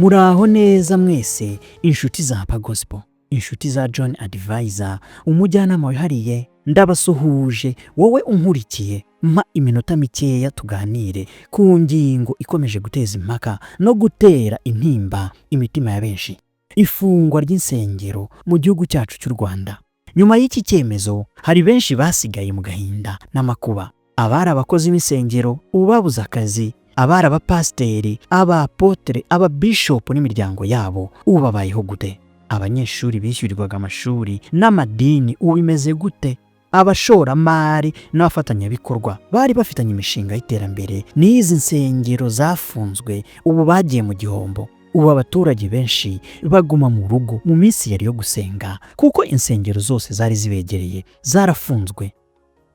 Muraho neza mwese, inshuti za Gospel, inshuti za John Advisor, umujyanama wihariye. Ndabasuhuje wowe unkurikiye, mpa iminota mikeya tuganire ku ngingo ikomeje guteza impaka no gutera intimba imitima ya benshi: ifungwa ry'insengero mu gihugu cyacu cy'u Rwanda. Nyuma y'iki cyemezo, hari benshi basigaye mu gahinda n'amakuba. Abari abakozi b'insengero ubu babuze akazi, abari abapasiteri, abapotere, ababishopu n'imiryango yabo ubu babayeho gute? Abanyeshuri bishyurirwaga amashuri n'amadini ubu bimeze gute? Abashoramari n'abafatanyabikorwa bari bafitanye imishinga y'iterambere n'izi nsengero zafunzwe ubu bagiye mu gihombo. Ubu abaturage benshi baguma mu rugo mu minsi yari yo gusenga, kuko insengero zose zari zibegereye zarafunzwe.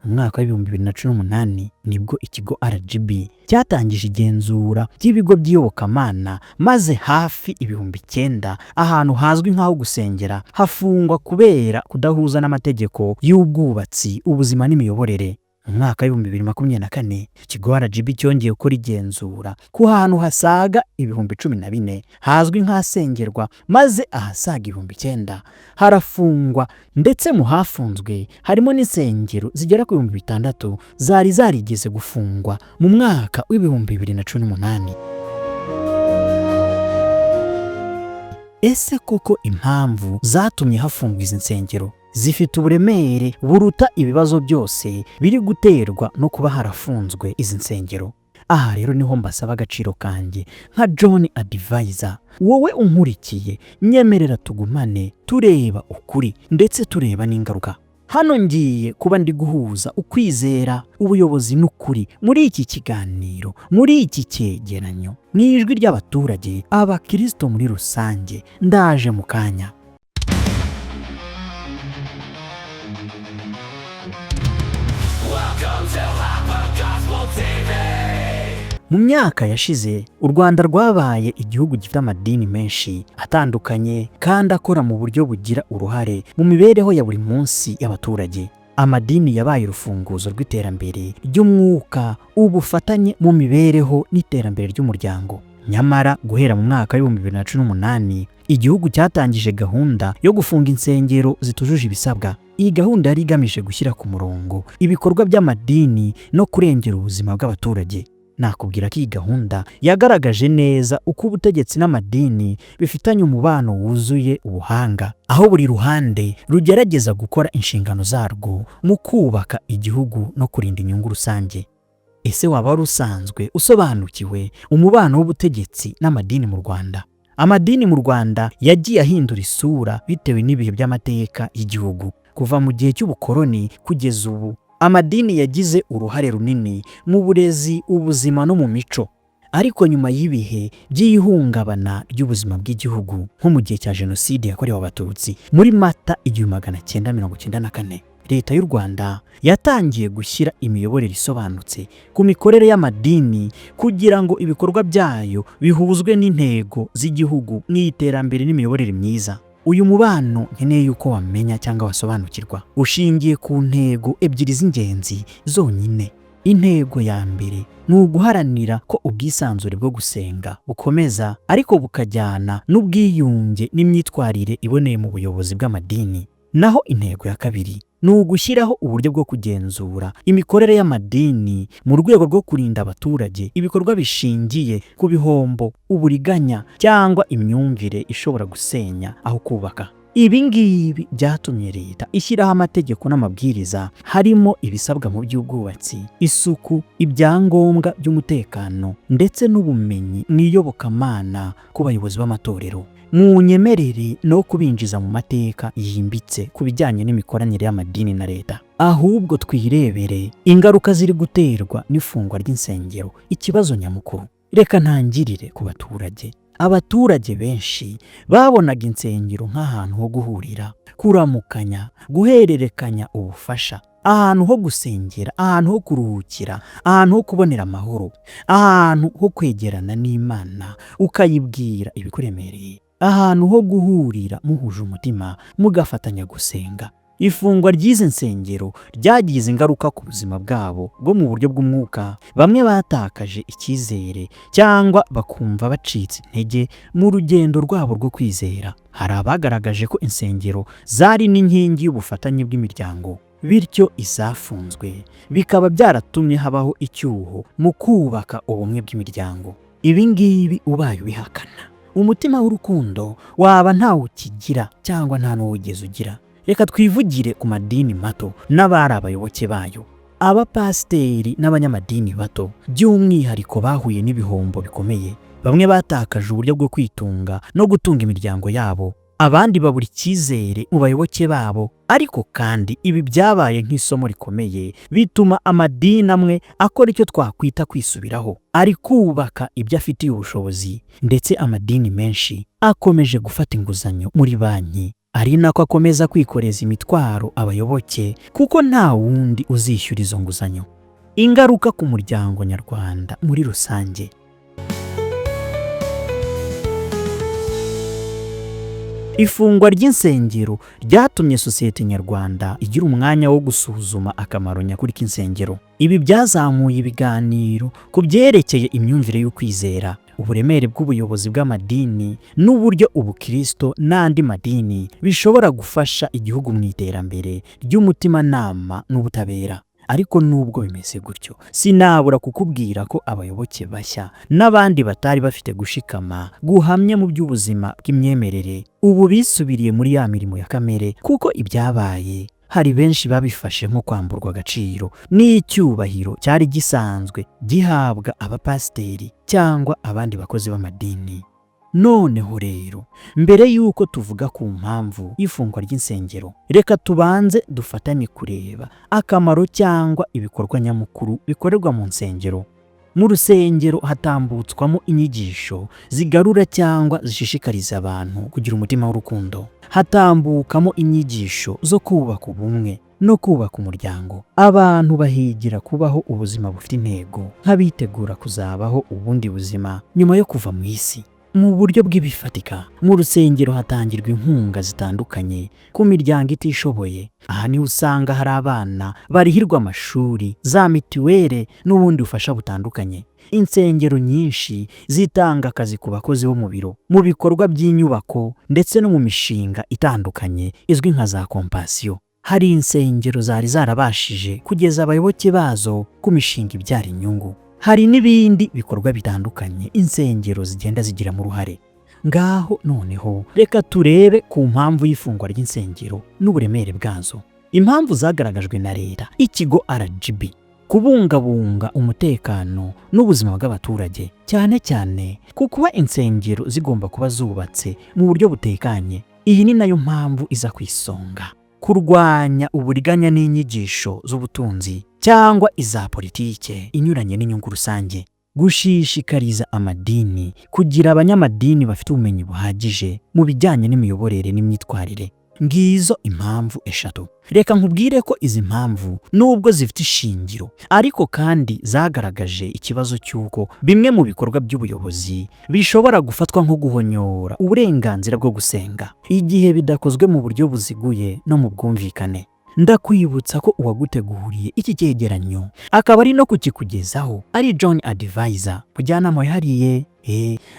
Mu mwaka wa 2018 nibwo ikigo RGB cyatangije igenzura ry'ibigo by'iyobokamana, maze hafi 9000 ahantu hazwi nk'aho gusengera hafungwa kubera kudahuza n'amategeko y'ubwubatsi, ubuzima n'imiyoborere. Mu mwaka wa 2024, ikigo RGB cyongeye gukora igenzura ku hantu hasaga 14,000 hazwi nk'ahasengerwa, maze ahasaga 9000 harafungwa, ndetse mu hafunzwe harimo n'insengero zigera ku 6000 zari zarigeze gufungwa mu mwaka wa 2018. Ese koko impamvu zatumye hafungwa izi nsengero zifite uburemere buruta ibibazo byose biri guterwa no kuba harafunzwe izi nsengero? Aha rero niho mbasaba agaciro kanjye nka John Advisor. Wowe unkurikiye, nyemerera tugumane tureba ukuri ndetse tureba n'ingaruka. Hano ngiye kuba ndi guhuza ukwizera, ubuyobozi n'ukuri muri iki kiganiro, muri iki cyegeranyo, mu ijwi ry'abaturage, abakirisito muri rusange. Ndaje mu kanya. Mu myaka yashize, u Rwanda rwabaye igihugu gifite amadini menshi atandukanye kandi akora mu buryo bugira uruhare mu mibereho ya buri munsi y'abaturage. Amadini yabaye urufunguzo rw'iterambere ry'umwuka, ubufatanye mu mibereho n'iterambere ry'umuryango. Nyamara guhera mu mwaka wa 2018, igihugu cyatangije gahunda yo gufunga insengero zitujuje ibisabwa. Iyi gahunda yari igamije gushyira ku murongo ibikorwa by'amadini no kurengera ubuzima bw'abaturage. Nakubwira ko iyi gahunda yagaragaje neza uko ubutegetsi n'amadini bifitanye umubano wuzuye ubuhanga, aho buri ruhande rugerageza gukora inshingano zarwo mu kubaka igihugu no kurinda inyungu rusange. Ese waba wari usanzwe usobanukiwe umubano w'ubutegetsi n'amadini mu Rwanda? Amadini mu Rwanda yagiye ahindura isura bitewe n'ibihe by'amateka y'igihugu. Kuva mu gihe cy'ubukoloni kugeza ubu, amadini yagize uruhare runini mu burezi, ubuzima no mu mico. Ariko nyuma y'ibihe by'ihungabana ry'ubuzima bw'igihugu, nko mu gihe cya Jenoside yakorewe Abatutsi muri Mata 1994, Leta y'u Rwanda yatangiye gushyira imiyoborere isobanutse ku mikorere y'amadini kugira ngo ibikorwa byayo bihuzwe n'intego z'igihugu mu iterambere n'imiyoborere myiza. Uyu mubano nkeneye yuko wamenya cyangwa wasobanukirwa ushingiye ku ntego ebyiri z'ingenzi zonyine. Intego ya mbere ni uguharanira ko ubwisanzure bwo gusenga bukomeza, ariko bukajyana n'ubwiyunge n'imyitwarire iboneye mu buyobozi bw'amadini. Naho intego ya kabiri ni ugushyiraho uburyo bwo kugenzura imikorere y'amadini mu rwego rwo kurinda abaturage ibikorwa bishingiye ku bihombo, uburiganya cyangwa imyumvire ishobora gusenya aho kubaka. Ibi ngibi byatumye leta ishyiraho amategeko n'amabwiriza, harimo ibisabwa mu by'ubwubatsi, isuku, ibyangombwa by'umutekano ndetse n'ubumenyi mu iyobokamana ku bayobozi b'amatorero. Munyemerere no kubinjiza mu mateka yimbitse ku bijyanye n'imikoranire y'amadini na leta, ahubwo twirebere ingaruka ziri guterwa n'ifungwa ry'insengero, ikibazo nyamukuru. Reka ntangirire ku baturage. Abaturage benshi babonaga insengero nk'ahantu ho guhurira, kuramukanya, guhererekanya ubufasha, ahantu ho gusengera, ahantu ho kuruhukira, ahantu ho kubonera amahoro, ahantu ho kwegerana n'Imana ukayibwira ibikuremereye, ahantu ho guhurira muhuje umutima mugafatanya gusenga. Ifungwa ry'izi nsengero ryagize ingaruka ku buzima bwabo bwo mu buryo bw'umwuka. Bamwe batakaje icyizere cyangwa bakumva bacitse intege mu rugendo rwabo rwo kwizera. Hari abagaragaje ko insengero zari n'inkingi y'ubufatanye bw'imiryango, bityo izafunzwe bikaba byaratumye habaho icyuho mu kubaka ubumwe bw'imiryango. Ibi ngibi ubaye ubihakana, umutima w'urukundo waba ntawukigira cyangwa nta n'uwigeze ugira. Reka twivugire ku madini mato n'abari abayoboke bayo. Abapasiteri n'abanyamadini bato by'umwihariko bahuye n'ibihombo bikomeye. Bamwe batakaje uburyo bwo kwitunga no gutunga imiryango yabo, abandi babura icyizere mu bayoboke babo. Ariko kandi ibi byabaye nk'isomo rikomeye, bituma amadini amwe akora icyo twakwita kwisubiraho, ari kubaka ibyo afitiye ubushobozi. Ndetse amadini menshi akomeje gufata inguzanyo muri banki, ari nako akomeza kwikoreza imitwaro abayoboke, kuko nta wundi uzishyura izo nguzanyo. Ingaruka ku muryango nyarwanda muri rusange. Ifungwa ry'insengero ryatumye sosiyete nyarwanda igira umwanya wo gusuzuma akamaro nyakuri k'insengero. Ibi byazamuye ibiganiro ku byerekeye imyumvire y'ukwizera, uburemere bw'ubuyobozi bw'amadini n'uburyo ubukristo n'andi madini bishobora gufasha igihugu mu iterambere ry'umutimanama n'ubutabera. Ariko nubwo bimeze gutyo, sinabura kukubwira ko abayoboke bashya n'abandi batari bafite gushikama guhamye mu by'ubuzima bw'imyemerere ubu bisubiriye muri ya mirimo ya kamere, kuko ibyabaye hari benshi babifashe nko kwamburwa agaciro n'icyubahiro cyari gisanzwe gihabwa abapasiteri cyangwa abandi bakozi b'amadini. Noneho rero, mbere y'uko tuvuga ku mpamvu y'ifungwa ry'insengero, reka tubanze dufatanye kureba akamaro cyangwa ibikorwa nyamukuru bikorerwa mu nsengero. Mu rusengero hatambutswamo inyigisho zigarura cyangwa zishishikariza abantu kugira umutima w'urukundo. Hatambukamo inyigisho zo kubaka ubumwe no kubaka umuryango. Abantu bahigira kubaho ubuzima bufite intego, nk'abitegura kuzabaho ubundi buzima nyuma yo kuva mu isi. Mu buryo bw'ibifatika, mu rusengero hatangirwa inkunga zitandukanye ku miryango itishoboye. Aha niho usanga hari abana barihirwa amashuri, za mituweli n'ubundi bufasha butandukanye. Insengero nyinshi zitanga akazi ku bakozi bo mu biro, mu bikorwa by'inyubako ndetse no mu mishinga itandukanye izwi nka za kompasiyo. Hari insengero zari zarabashije kugeza abayoboke bazo ku mishinga ibyara inyungu. Hari n'ibindi bikorwa bitandukanye insengero zigenda zigiramo uruhare. Ngaho noneho reka turebe ku mpamvu y'ifungwa ry'insengero n'uburemere bwazo. Impamvu zagaragajwe na leta, ikigo RGB: kubungabunga umutekano n'ubuzima bw'abaturage, cyane cyane ku kuba insengero zigomba kuba zubatse mu buryo butekanye. Iyi ni nayo mpamvu iza ku isonga. Kurwanya uburiganya n'inyigisho z'ubutunzi cyangwa iza politike inyuranye n'inyungu rusange. Gushishikariza amadini kugira abanyamadini bafite ubumenyi buhagije mu bijyanye n'imiyoborere n'imyitwarire. Ngizo impamvu eshatu. Reka nkubwire ko izi mpamvu nubwo zifite ishingiro, ariko kandi zagaragaje ikibazo cy'uko bimwe mu bikorwa by'ubuyobozi bishobora gufatwa nko guhonyora uburenganzira bwo gusenga igihe bidakozwe mu buryo buziguye no mu bwumvikane. Ndakwibutsa ko uwaguteguriye iki cyegeranyo akaba ari no kukikugezaho ari John Advisor, mujyanama wihariye.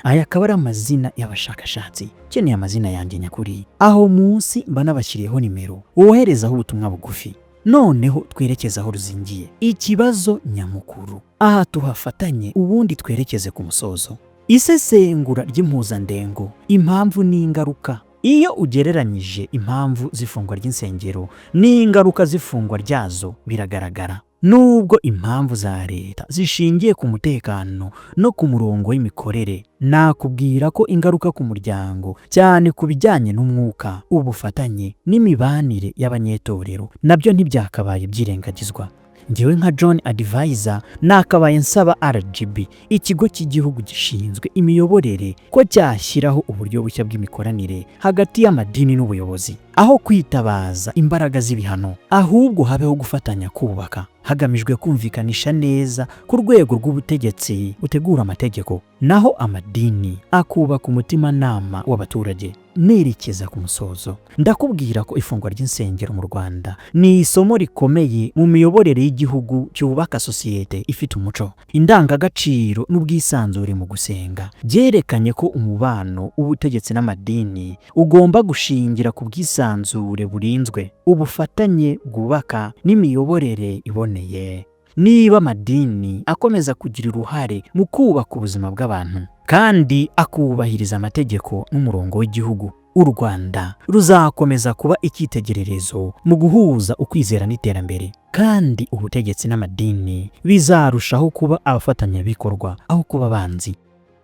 Aya akaba ari amazina y'abashakashatsi. Ukeneye amazina yanjye nyakuri, aho munsi mba nabashyiriyeho nimero woherezaho ubutumwa bugufi. Noneho twerekeze aho ruzingiye, ikibazo nyamukuru. Aha tuhafatanye ubundi twerekeze ku musozo. Isesengura ry'impuzandengo, impamvu n'ingaruka. Iyo ugereranyije impamvu z'ifungwa ry'insengero n'ingaruka z'ifungwa ryazo biragaragara. Nubwo impamvu za leta zishingiye ku mutekano no ku murongo w'imikorere, nakubwira ko ingaruka ku muryango, cyane ku bijyanye n'umwuka, ubufatanye n'imibanire y'abanyetorero, nabyo ntibyakabaye byirengagizwa. Njyewe nka John Advisor nakabaye nsaba RGB, ikigo cy'igihugu gishinzwe imiyoborere, ko cyashyiraho uburyo bushya bw'imikoranire hagati y'amadini n'ubuyobozi, aho kwitabaza imbaraga z'ibihano, ahubwo habeho gufatanya kubaka, hagamijwe kumvikanisha neza ku rwego rw'ubutegetsi butegura amategeko, naho amadini akubaka umutimanama w'abaturage. Nerekeza ku musozo, ndakubwira ko ifungwa ry'insengero mu Rwanda ni isomo rikomeye mu miyoborere y'igihugu cyubaka sosiyete ifite umuco, indangagaciro n'ubwisanzure mu gusenga. Byerekanye ko umubano w'ubutegetsi n'amadini ugomba gushingira ku bwisanzure burinzwe, ubufatanye bwubaka n'imiyoborere iboneye. Niba amadini akomeza kugira uruhare mu kubaka ubuzima bw'abantu kandi akubahiriza amategeko n'umurongo w'igihugu, u Rwanda ruzakomeza kuba icyitegererezo mu guhuza ukwizera n'iterambere, kandi ubutegetsi n'amadini bizarushaho kuba abafatanyabikorwa aho kuba abanzi.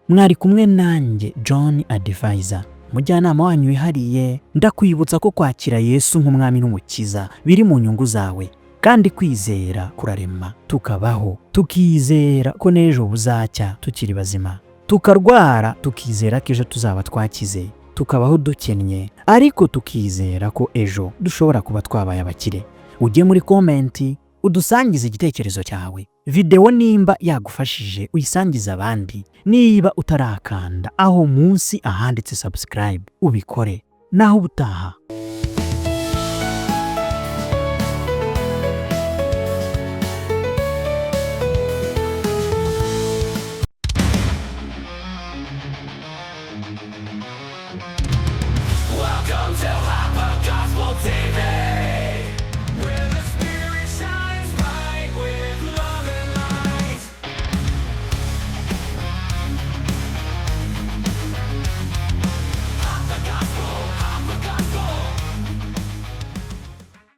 Mwari kumwe nanjye John Advisor, umujyanama wanyu wihariye. Ndakwibutsa ko kwakira Yesu nk'umwami n'umukiza biri mu nyungu zawe, kandi kwizera kurarema, tukabaho tukizera ko n'ejo buzacya tukiri bazima, tukarwara tukizera ko ejo tuzaba twakize, tukabaho dukennye ariko tukizera ko ejo dushobora kuba twabaye abakire. Ujye muri comment udusangize igitekerezo cyawe. Videwo nimba yagufashije uyisangize abandi. Niba utarakanda aho munsi ahanditse subscribe ubikore. Naho ubutaha. Welcome to Hyper Gospel TV.